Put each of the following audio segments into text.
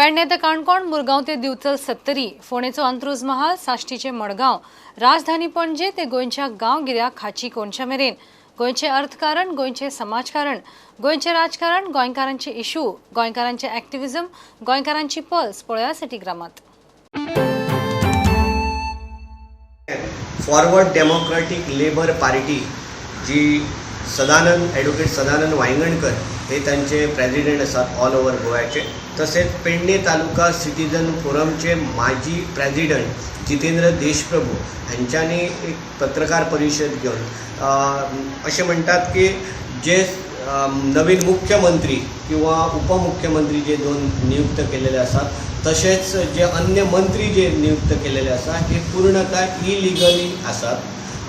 पेडणे ते काणकोण, मुरगांव ते दिवचल सत्तरी, फोंडेचो अंत्रुज महाल, साश्टीचे मडगांव, राजधानी पणजे ते गोंयच्या गांवगिऱ्या खाची कोनशा मेरेन गोंयचें अर्थकारण, गोंयचें समाजकारण, गोंयचें राजकारण, गोंयकारांचे इशू, गोंयकारांचें एक्टिविजम, गोंयकारांची पल्स पळोवया सिटीग्रामात. फॉरवर्ड डेमोक्रेटिक लेबर पार्टी जी सदानंद एडवोकेट सदानंद वायंगणकर हे तांचे प्रेजिडेंट आसात ऑल ओवर गोव्याचे, तसेच पेडणे तालुका सिटीजन फोरमचे माजी प्रेजिडेंट जितेंद्र देशप्रभू हांच्यांनी एक पत्रकार परिशद घेवन अशें म्हणटात की जे नवीन मुख्यमंत्री किंवा उपमुख्यमंत्री जे दोन नियुक्त केलेले आसात, तशेंच जे अन्य मंत्री जे नियुक्त केलेले आसा हे पूर्णतः इलिगली आसात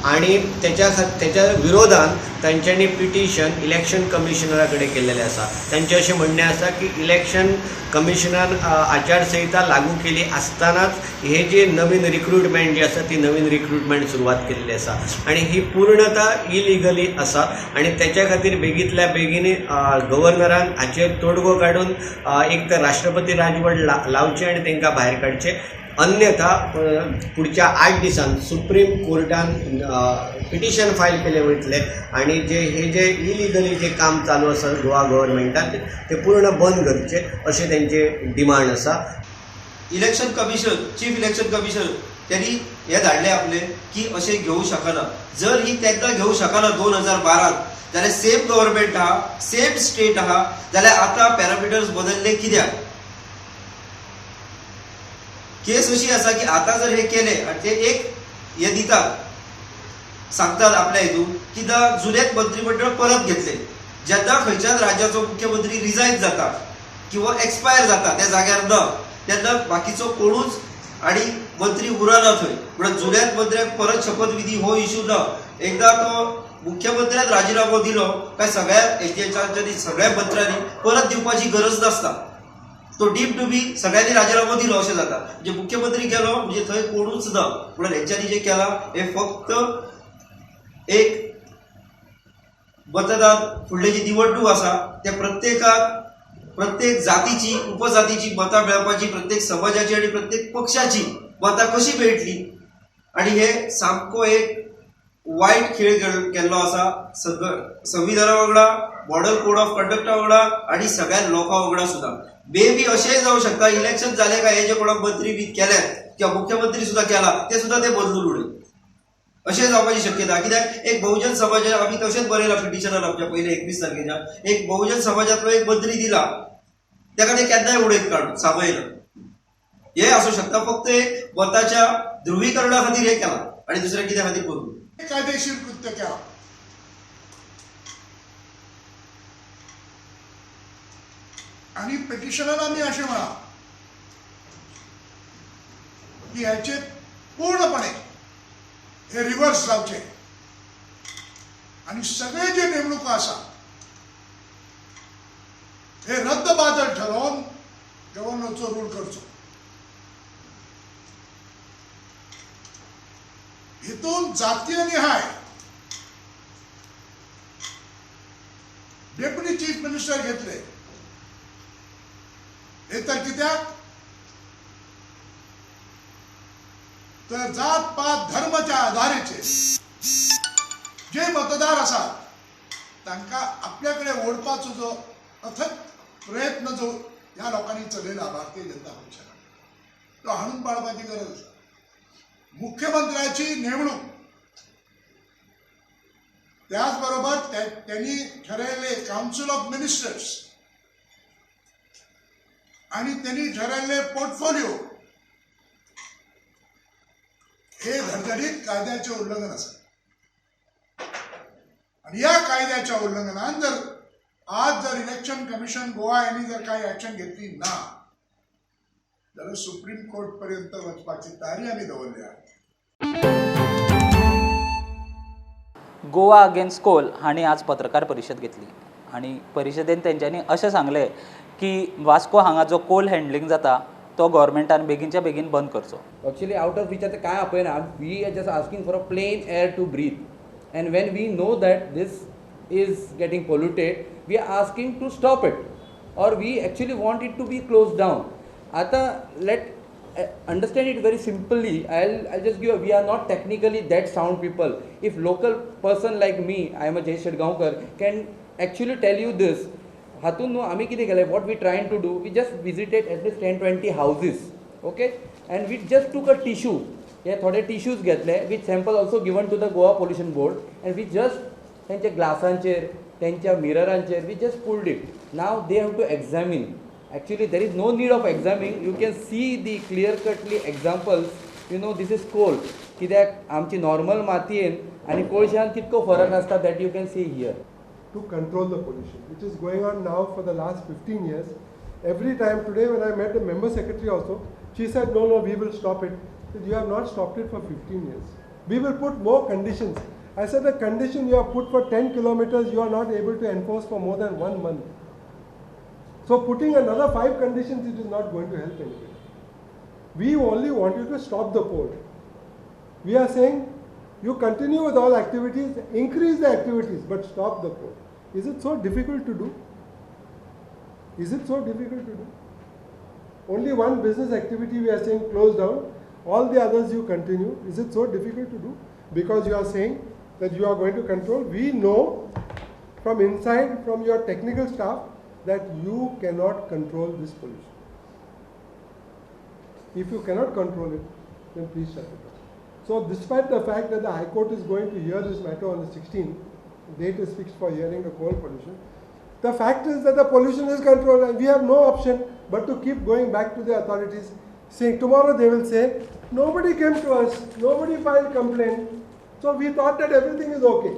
आणि त्याच्या विरोधान तांच्यांनी पिटिशन इलेक्शन कमिशनरा कडेन केल्लेलें आसा. तांचें अशें म्हणणें आसा की इलेक्शन कमिशनान आचारसंहिता लागू केली आसतनाच हे जे नवीन रिक्रुटमेंट जी आसा ती नवीन रिक्रुटमेंट सुरवात केल्ली आसा आनी ही पूर्णतः इलिगली आसा आनी त्याच्या खातीर बेगींतल्या बेगीन गव्हर्नरान हाचेर तोडगो काडून एक तर राष्ट्रपती राजवट लावची आनी तांकां भायर काडचें, अन्यथा पुढच्या 8 दिसांत सुप्रीम कोर्टान पिटिशन फायल केलें वयतलें आनी जे हे जे इलिगली जे काम चालू आसा गोवा गव्हर्मेंटान ते पूर्ण बंद करचें अशें तेंचें डिमांड आसा. Election commission, chief election commissioner त्यांनी हे धाडले आपले की अशें घेवंक शकना. जर ही तेन्ना घेवंक शकना 2012 जाल्यार सेम गव्हर्मेंट आहा, सेम स्टेट आहा, जाल्यार आतां पॅरामिटर्स बदलले कित्याक? केस अशी आसा की आतां जर हे केले आनी ते एक हे दितात सांगतात आपल्या हितून की ना जुनेच मंत्रीमंडळ परत घेतले. जेन्ना खंयच्याच राज्याचो मुख्यमंत्री रिजायन जाता किंवा एक्सपायर जाता त्या जाग्यार ना, तेन्ना बाकीचो कोणूच आनी मंत्री उरना थंय. म्हणून जुन्याच मंत्र्याक परत शपथविधी हो इशू ना. एकदा तो मुख्यमंत्र्यान राजिनामो दिलो काय सगळ्या एजंट्यांनी सगळ्या मंत्र्यांनी परत दिवपाची गरज नासता. तो डीम टू बी सगळ्यांनी राजिनामो दिलो अशें जाता. म्हणजे मुख्यमंत्री गेलो म्हणजे थंय कोणूच ना. म्हणून हेंच्यांनी जें केलां हें फक्त एक मतदान फुडली जी निवडणूक आसा त्या प्रत्येकाक प्रत्येक जातीची उपजातीची मतां मेळपाची, प्रत्येक समाजाची आनी प्रत्येक पक्षाची मतां कशी मेळटली आनी हे सामको एक वायट खेळ केल्लो आसा संविधाना वांगडा, मॉडल कोड ऑफ कंडक्टा वांगडा आनी सगळ्या लोकां वांगडा सुद्दां. मे बी अशेंय जावं शकता इलेक्शन जालें काय हे जे कोणाक मंत्री बी केल्यात किंवा मुख्यमंत्री सुद्दां केला ते सुद्दां ते बदलून उडय अशें जावपाची शक्यता. कित्याक एक बहुजन समाजान आमी तशेंच बरयलां पिटिशनान आमच्या पयले 21 तारखेच्या, एक बहुजन समाजांतलो एक मंत्री दिला ताका ते केन्नाय उडयत काडून सांबयना. हे आसूं शकता फक्त एक मताच्या ध्रुवीकरणा खातीर हें केलां आनी दुसऱ्या कित्या खातीर करूं. कायदेशीर कृत्य केलां. आणि पिटिशनान आमी अशें म्हळां की ह्याचे पूर्णपणे हे रिव्हर्स जावचे आणि सगळे जे नेमणुको आसा हे रद्द बादल ठरोवन गव्हर्नरचो रूल करचो. हितून जातीय निहाय डेप्युटी चीफ मिनिस्टर घेतले हे तर कित्याक तर जात पात धर्माच्या आधारेचे जे मतदार आसात तांकां आपल्याकडे ओडपाचो जो अथक प्रयत्न जो ह्या लोकांनी चलयला भारतीय जनता पक्षान तो हाणून पाडपाची गरज आसा. मुख्यमंत्र्याची नेमणूक त्याचबरोबर त्यांनी ठरवले काउन्सिल ऑफ मिनिस्टर्स आणि त्यांनी ठरवले पोर्टफोलिओ हे धडधडीत कायद्याचे उल्लंघन आसा. आणि या कायद्याच्या उल्लंघनान जर आज जर इलेक्शन कमिशन गोवा यांनी जर काही ऍक्शन घेतली ना जाल्यार सुप्रीम कोर्ट पर्यंत वचपाची तयारी आमी दवरल्या. गोवा अगेन्स्ट कोल हांणी आज पत्रकार परिशद घेतली आनी परिशदेन तेंच्यांनी अशें सांगलें की वास्को हांगा जो कोल हँडलिंग जाता तो गव्हर्मेंटान बेगीनच्या बेगीन बंद करचो. एक्चुअली आउट ऑफ which आतां कांय आपयना. We are just asking for a plain air to breathe and when we know that this is getting polluted we are asking to stop it or we actually want it to be close down. आतां let understand it very simply. I just give, we are not technically that sound people. If local person like me, I am a Jay Shetgaonkar, can actually tell you this. हातून न्हू आमी कितें केलें, what we trying to do, we just visited at least 10-20 houses, okay, and we just took a tissue. हे थोडे tissues घेतले with sample also given to the Goa pollution board, and we just तेंच्या ग्लासांचेर, तेंच्या मिररांचेर we just pulled it. Now they have to examine. Actually there is no need of examining, you can see the clear cutly examples. You know this is coal, कित्याक आमची normal मातयेन आनी कोळशान कितको फरक आसता that you can see here. To control the pollution, which is going on now for the last 15 years. Every time today when I met the member secretary also, she said, no, no, we will stop it. Said, you have not stopped it for 15 years. We will put more conditions. I said, the condition you have put for 10 kilometers, you are not able to enforce for more than 1 month. So putting another 5 conditions, it is not going to help anybody. We only want you to stop the port. We are saying, you continue with all activities, increase the activities, but stop the port. Is it so difficult to do? Is it so difficult to do? Only one business activity we are saying close down, all the others you continue. Is it so difficult to do? Because you are saying that you are going to control. We know from inside, from your technical staff, that you cannot control this pollution. If you cannot control it, then please shut it down. So despite the fact that the High Court is going to hear this matter on the 16th, date is fixed for hearing the coal pollution, the fact is that the pollution is controlled and we have no option but to keep going back to the authorities, saying tomorrow they will say, nobody came to us, nobody filed complaint, so we thought that everything is okay.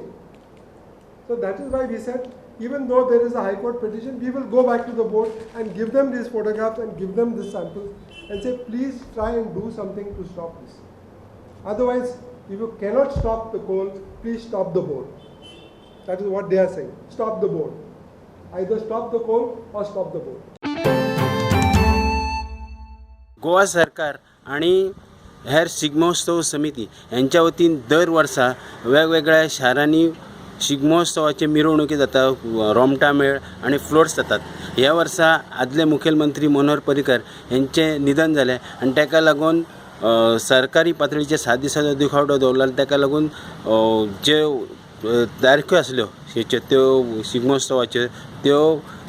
So that is why we said, even though there is a High Court petition, we will go back to the board and give them these photographs and give them these samples and say, please try and do something to stop this. Otherwise, if you cannot stop the coal, please stop the board. That is what they are saying. Stop the board. Either stop the coal or stop the board. Goa सरकार आणि हेर शिगमोत्सव समिती यांच्या वतीन दर वर्सा वेगवेगळ्या शारांनी शिगमोत्सवाचे मिरवणुकी जाता, रोमटा मेळ आनी फ्लोट्स जातात. ह्या वर्सा आदले मुखेलमंत्री मनोहर पर्रीकर यांचें निधन जालें आनी ताका लागून सरकारी पातळीचेर 7 दिसांचो दुखावटो दवरला. ताका लागून ज्यो तारख्यो आसल्यो त्यो शिगमोत्सवाच्यो त्यो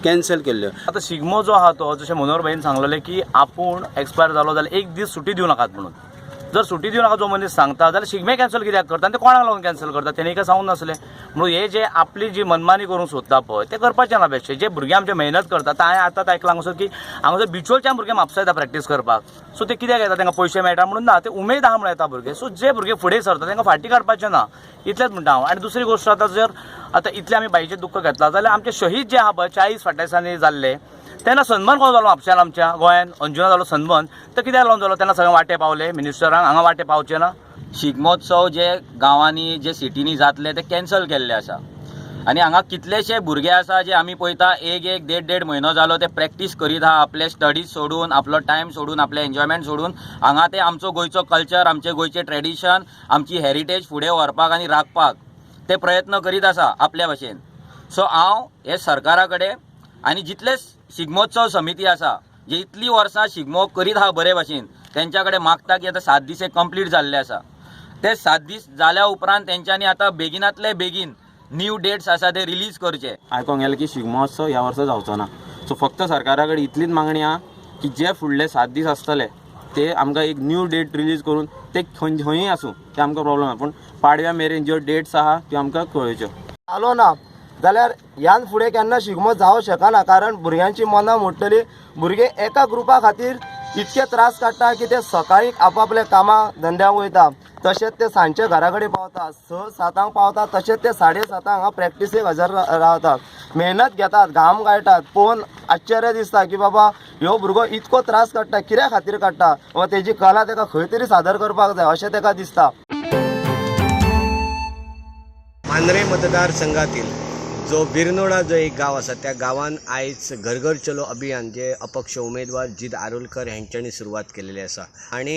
कॅन्सल केल्ल्यो. आतां शिगमो जो आहा तो जशें मनोहर भाईन सांगलेलें की आपूण एक्सपायर जालो जाल्यार एक दीस सुटी दिवं नाकात म्हणून. जर सुटी दिवं नाका जो मनीस सांगता जाल्यार शिगमे कॅन्सल कित्याक करता आनी ते कोणाक लागून कॅन्सल करता तेणी काय सांगूंक नासलें. म्हणून हे जे आपली जी मनमानी करूंक सोदता पळय ते करपाचें ना. बेश्टे जे भुरगे आमचे मेहनत करता, आतां हांवें आतां आयकलां हांगासर की हांगासर बिचोलच्यान भुरगे म्हापसा येता प्रॅक्टीस करपाक. सो ते कित्याक येता, तांकां पयशे मेळटा म्हणून ना, ते उमेद आहा म्हणून येता भुरगे. सो जे भुरगे फुडें सरता तांकां फाटीं काडपाचें ना, इतलेंच म्हणटा हांव. आनी दुसरी गोश्ट, आतां जर आतां इतलें आमी बाईचें दुख्ख घेतलां जाल्यार आमचे शहीद जे आहा पळय 40 फाटल्या दिसांनी जाल्ले, तेन्ना सन्मान कसो जालो म्हापश्यान आमच्या गोंयान अंजुना जालो सन्मान, तो कित्याक लागून जालो? तेन्ना सगळे वांटे पावले मिनिस्टरांक, हांगा वांटे पावचे ना. शिगमोत्सव जे गांवांनी जे सिटींनी जातले ते कॅन्सल केल्ले आसा आनी हांगा कितलेशे भुरगे आसा जे आमी पळयता एक एक देड देड म्हयनो जालो ते प्रॅक्टीस करीत आहा, आपले स्टडीज सोडून, आपलो टायम सोडून, आपले एन्जॉयमेंट सोडून हांगा ते आमचो गोंयचो कल्चर, आमचे गोंयचे ट्रेडिशन, आमची हेरिटेज फुडें व्हरपाक आनी राखपाक ते प्रयत्न करीत आसा आपल्या भाशेन. सो हांव हे सरकारा कडेन आनी जितले शिगमोत्सव समिती आसा जे इतलीं वर्सां शिगमो करीत आहा बरे भाशेन तेंच्या कडेन मागता की आतां 7 दीस हे कंप्लीट जाल्ले आसा, ते 7 दीस जाल्या उपरांत तेंच्यांनी आतां बेगिनातले बेगीन न्यू डेट्स आसा ते रिलीज करचे. आयकोंक गेलें की शिगमोत्सव ह्या वर्सा जावचो ना. सो फक्त सरकारा कडेन इतलीच मागणी आहा की जे फुडले 7 दीस आसतले ते आमकां एक न्यू डेट रिलीज करून ते खंयूय आसूं ते आमकां प्रॉब्लम ना, पूण पाडव्या मेरेन ज्यो डेट्स आहा त्यो आमकां कळोवच्यो. जालो ना जाल्यार ह्यान फुडें केन्ना शिगमो जावं शकना, कारण भुरग्यांची मनां मोडटली. भुरगे एका ग्रुपा खातीर इतके त्रास काडटा की ते सकाळी आपापल्या कामां धंद्याक वयता, तशेंच ते सांजचे घरा कडेन पावता, 6-7 पावता, तशेंच ते 7:30 हांगा प्रॅक्टिसेक हजर रावतात, मेहनत घेतात, घाम गाळटात. पळोवन आश्चर्य दिसता की बाबा ह्यो भुरगो इतको त्रास काडटा, कित्या खातीर काडटा वा तेजी कला ताका खंय तरी सादर करपाक जाय अशें ताका दिसता. मांद्रे मतदारसंघातील जो बिरनोडा जो एक गांव आसा त्या गांवान आयज घर घर चलो अभियान जे अपक्ष उमेदवार जीत आरोलकर हेंच्यांनी सुरवात केलेली आसा. आनी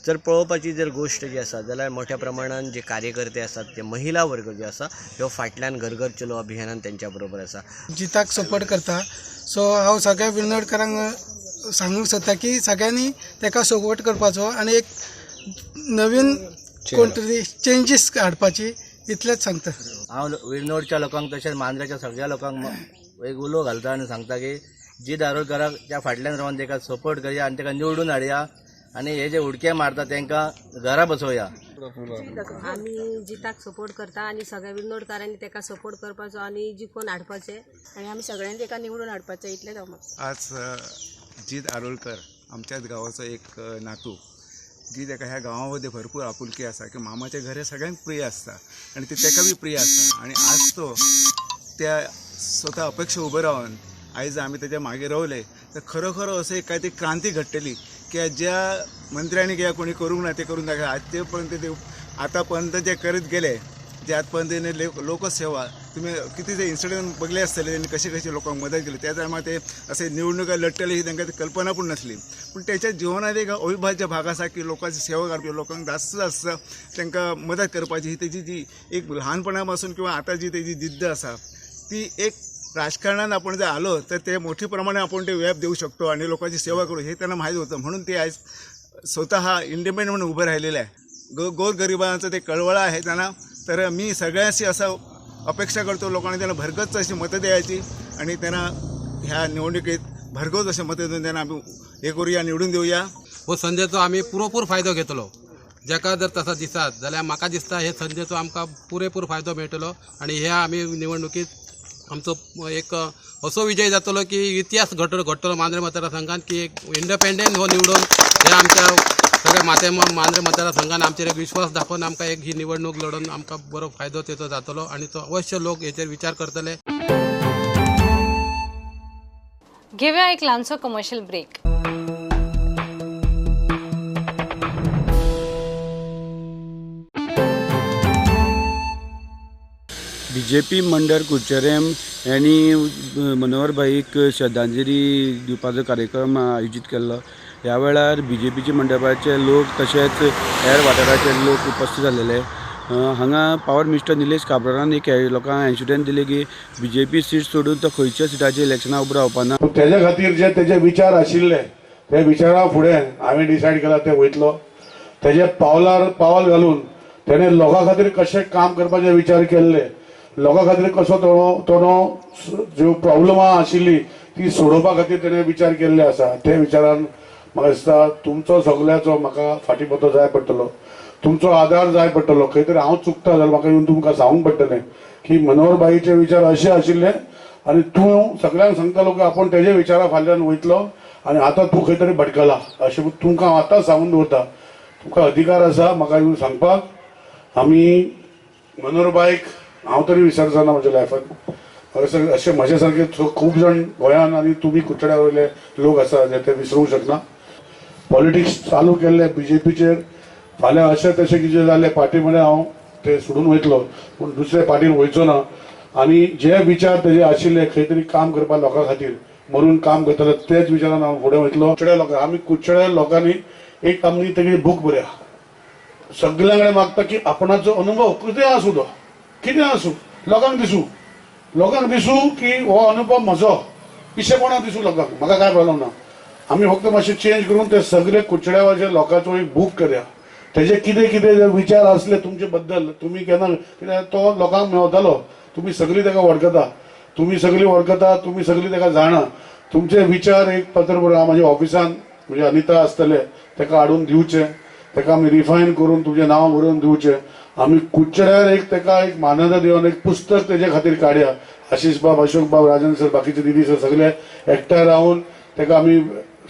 जर पळोवपाची जर गोश्ट जी आसा जाल्यार मोठ्या प्रमाणान जे कार्यकर्ते आसात, जे महिला वर्ग जे आसा ह्यो फाटल्यान घर घर चलो अभियानान तेंच्या बरोबर आसा. जिताक सपोर्ट करता. सो हांव सगळ्या बिरनोडकारांक सांगूंक सोदता की सगळ्यांनी ताका सपोर्ट करपाचो आनी एक नवीन कोण तरी चेंजीस हाडपाची, इतलेंच सांगता. हांव विर्नोडच्या लोकांक तशेंच मांद्र्याच्या सगळ्या लोकांक एक उलो घालता आनी सांगता की जीत आरोलकराक त्या फाटल्यान रावन ताका सपोर्ट करया आनी ताका निवडून हाडया आनी हे जे उडके मारता तांकां घरा बसोवया. आमी जिताक सपोर्ट करता आनी सगळ्या विर्नोडकारांनी ताका सपोर्ट करपाचो आनी जिखोवन हाडपाचें आनी आमी सगळ्यांनी ताका निवडून हाडपाचें, इतलेंच हांव मागता. आज जीत आरोलकर आमच्याच गांवाचो एक नातू, जी ताका ह्या गांवा मदें भरपूर आपुलकी आसा की मामाचें घर हें सगळ्यांक प्रिय आसता आनी ते ताका बी प्रिय आसता आनी आज तो त्या स्वता अपेक्षा उबो रावन आयज आमी ताच्या मागीर रावले तर खरोखर असो एक काय ती क्रांती घडटली की ज्या मंत्र्यांनी किंवा कोणी करूंक ना ते करून दाखयला. आज ते पर्यंत ते आतां पर्यंत जे करीत गेले जे आतापर्यंत लोकसेवा तुम्ही किती जे इन्सिडंट बघले आसतले त्यांनी कसे कसे लोकांक मदत केली. त्या टायमार ते असे निवडणुका लढटले ही तांकां कल्पना पूण नासली, पूण त्याच्या जिवनात एक अविभाज्य भाग आसा की लोकांची सेवा करपी, लोकांक जास्त जास्त तांकां मदत करपाची ही तेजी जी एक ल्हानपणा पासून किंवा आतां जी तेजी जिद्द आसा ती एक राजकारणात आपण जर आलो तर ते मोठे प्रमाणे आपण ते व्याप देऊ शकतो आणि लोकांची सेवा करू हे त्यांना माहीत होतं, म्हणून ते आज स्वतः इंडिपेंडंट म्हणून उभं राहिलेलं आहे. गोरगरिबांचं ते कळवळा आहे त्यांना. तर मी सगळ्यांशी असं अपेक्षा करतो लोकांनी त्यांना भरगच्च अशी मतं द्यायची आणि त्यांना ह्या निवडणुकीत भरघोस असे मतं देऊन त्यांना आम्ही हे करूया, निवडून देऊया. हो संदेचो आमी पुरेपूर फायदो घेतलो. जाका जर तसा दिसत जाल्यार म्हाका दिसता हे संदेचो आमकां पुरेपूर फायदो मेळटलो आनी ह्या आमी निवडणुकीत आमचो एक असो विजय जातलो की इतिहास घडटलो मांद्रे मतदारसंघात की एक इंडिपेंडंट हो निवडून हे आमच्या सगळ्या माते मांद्रे मतदारसंघान आमचेर एक विश्वास दाखोवन आमकां एक ही निवडणूक लढोवन आमकां बरो फायदो तेचो जातलो आनी तो अवश्य लोक हेचेर विचार करतले. घेऊया एक ल्हानसो कमर्शियल ब्रेक. बीजेपी मंडळ कुडचरेम यांनी मनोहर भाईक श्रद्धांजली दिवपाचो कार्यक्रम आयोजीत केल्लो. ह्या वेळार बीजेपीचे मंडळाचे लोक तशेंच हेर वाठाराचे लोक उपस्थित जाल्ले. हांगा पावर मिनिस्टर निलेश काब्रालान एक लोकांक एन्शुरन्स दिले की बीजेपी सीट सोडून तो खंयच्या सिटाचेर इलेक्शनाक उबो रावपा ना. तेज्या खातीर जे तेजे विचार आशिल्ले ते विचारा फुडें हांवें डिसायड केला ते वयतलो. तेजे पावलार पावल घालून तेणें लोकां खातीर कशें काम करपाचे विचार केल्ले, लोकां खातीर कसो तो ज्यो प्रॉब्लमां आशिल्ली ती सोडोवपा खातीर तेणें विचार केल्ले आसा. ते विचारान म्हाका दिसता तुमचो सगळ्याचो म्हाका फाटीपत्तो जाय पडटलो, तुमचो आदार जाय पडटलो. खंय तरी हांव चुकता जाल्यार म्हाका येवन तुमकां सांगूंक पडटलें की मनोहर भाईचे विचार अशे आशिल्ले आनी तूं सगळ्यांक सांगतालो की आपूण तेजे विचारा फाटल्यान वयतलो आनी आतां तूं खंय तरी भटकला अशें तुमकां हांव आतां सांगून दवरता. तुमकां अधिकार आसा म्हाका येवन सांगपाक. आमी मनोहर भाईक हांव तरी विसरचो ना म्हज्या लायफान. अशे म्हज्या सारके खूब जाण गोंयान आनी तुमी कुडचड्या वयले लोक आसा जे ते विसरूंक शकना. पॉलिटिक्स चालू केल्ले बीजेपीचेर फाल्यां अशें तशें कितें जालें पार्टी म्हळ्यार हांव ते सोडून वयतलो, पूण दुसऱ्या पार्टीन वयचो ना. आनी जे विचार तेजे आशिल्ले खंय तरी काम करपा लोकां खातीर मरून काम करतले तेच विचारान हांव फुडें वयतलो. कुडचड्या लोकां आमी कुडचड्या लोकांनी एक आमी तेजी बूक बरया. सगळ्यां कडेन मागता की आपणाचो अनुभव कितें आसूं, तो कितें आसूं, लोकांक दिसूं, लोकांक दिसूं की हो अनुभव म्हजो, पिशेपणा दिसूं लोकांक, म्हाका कांय प्रॉब्लम ना. आमी फक्त मातशें चेंज करून ते सगळे कुडचड्यावरचे लोकांचो एक बूक करया. तेजे कितें कितें जे विचार आसले तुमचे बद्दल तुमी केन्ना कित्याक तो लोकांक मेवतालो, तुमी सगळीं ताका वळखता, तुमी सगळीं वळखता, तुमी सगळीं ताका जाणा. तुमचे विचार एक पत्र बरोवन म्हाज्या ऑफिसान म्हणजे अनिता आसतले ताका हाडून दिवचें, ताका आमी रिफायन करून तुमचें नांव बरोवन दिवचें. आमी कुडचड्यार एक ताका एक मान्यता दिवन एक पुस्तक तेजे खातीर काडया. आशिष बाब, अशोक बाब, राजन सर, बाकीचे दिदी सर सगळे एकठांय रावन ताका आमी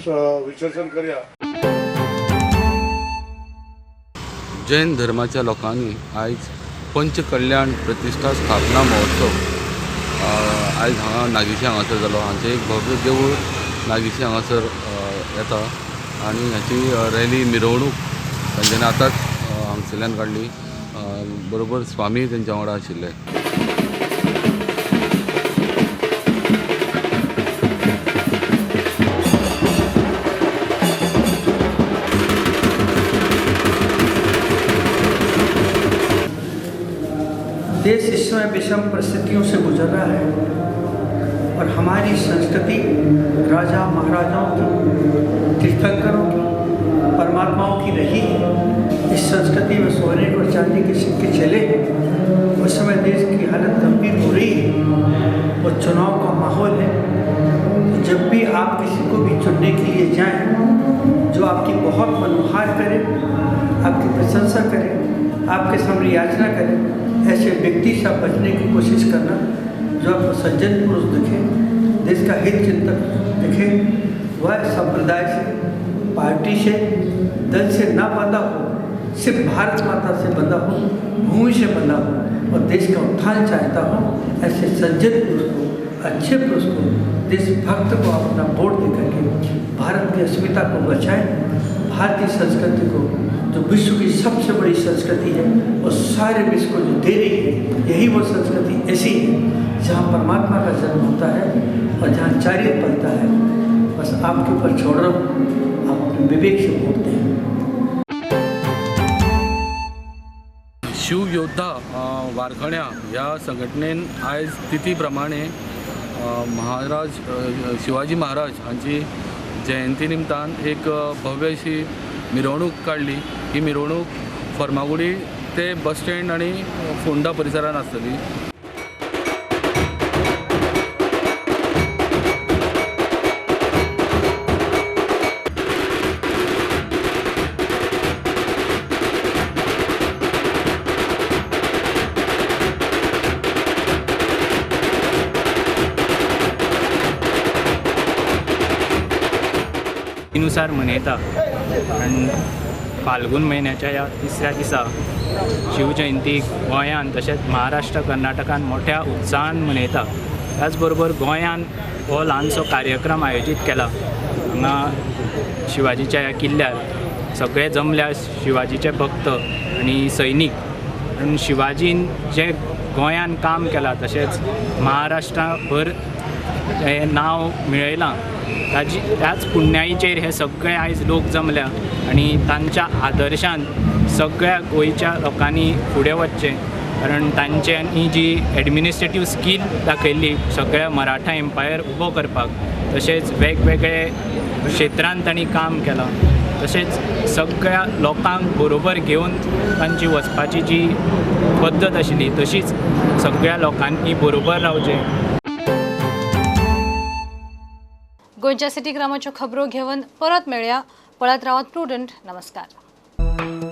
विसर्जन करया. जैन धर्माच्या लोकांनी आयज पंचकल्याण प्रतिश्ठा स्थापना महोत्सव आयज हांगा नागेशी हांगासर जालो. हांचें एक भव्य देवूळ नागेशी हांगासर येता आनी हाची रॅली मिरवणूक तांच्यांनी आतांच हांगसरल्यान काडली. बरोबर स्वामी तेंच्या वांगडा आशिल्ले. देश इस समय विषम परिस्थितियों से गुजर रहा है और हमारी संस्कृति राजा महाराजाओं की चांदी के सिक्के चले हैं। उस समय देश की हालत गंभीर हो रही है और चुनाव का माहौल है। तो जब भी आप किसी को भी चुनने के लिए जाएं, जो आपकी बहुत मनुहार करे, आपकी प्रशंसा करे, आपके सामने याचना करे, ऐसे व्यक्ति से आप बचने की कोशिश करना जो आपको सज्जन पुरुष दिखे, देश का हित चिंतक दिखे, वह संप्रदाय से, पार्टी से, दल से ना बंधा हो, सिर्फ भारत माता से बंधा हो, भूमि से बंधा हो और देश का उत्थान चाहता हो। ऐसे सज्जन पुरुष को, अच्छे पुरुष को, देशभक्त को अपना वोट दे करके भारत की अस्मिता को बचाएं, भारतीय संस्कृति को, जो विश्व की सबसे बड़ी संस्कृति है और सारे विश्व को जो दे रही है, यही वो संस्कृति ऐसी है जहाँ परमात्मा का जन्म होता है और जहाँ चारित्र पलता है। बस आपके ऊपर छोड़ रहा हूँ, आप अपने विवेक से वोट दें। शिवयोद्धा वारखण्या ह्या संघटनेन आयज तिथी प्रमाणे महाराज शिवाजी महाराज हांची जयंती निमतान एक भव्य अशी मिरवणूक काडली। ही मिरवणूक फर्मागुडी ते बस स्टँड आनी फोंडा परिसरान आसतली। नुसार मनयता आनी फाल्गून म्हयन्याच्या ह्या तिसऱ्या दिसा शिवजयंती गोंयांत तशेंच महाराष्ट्र कर्नाटकान मोठ्या उत्साहान मनयता। त्याच बरोबर गोंयांत हो ल्हानसो कार्यक्रम आयोजीत केला। हांगा शिवाजीच्या ह्या किल्ल्यार सगळे जमल्या शिवाजीचे भक्त आनी सैनीक आनी शिवाजीन जें गोंयांत काम केलां तशेंच महाराष्ट्राभर हें नांव मेळयलां ताजी त्याच पुण्याईचेर हे सगळे आयज लोक जमल्या आनी तांच्या आदर्शान सगळ्या गोंयच्या लोकांनी फुडें वचचें, कारण तांच्यांनी जी एडमिनिस्ट्रेटीव स्कील दाखयल्ली सगळ्या मराठा एम्पायर उबो करपाक, तशेंच वेगवेगळे क्षेत्रांत तांणी काम केलां, तशेंच सगळ्या लोकांक बरोबर घेवन तांची वचपाची जी पद्दत आशिल्ली तशीच सगळ्या लोकांनी बरोबर रावचें। गोंयच्या सिटी ग्रामाच्यो खबरो घेवन परत मेळया। पळत रावात प्रुडंट। नमस्कार।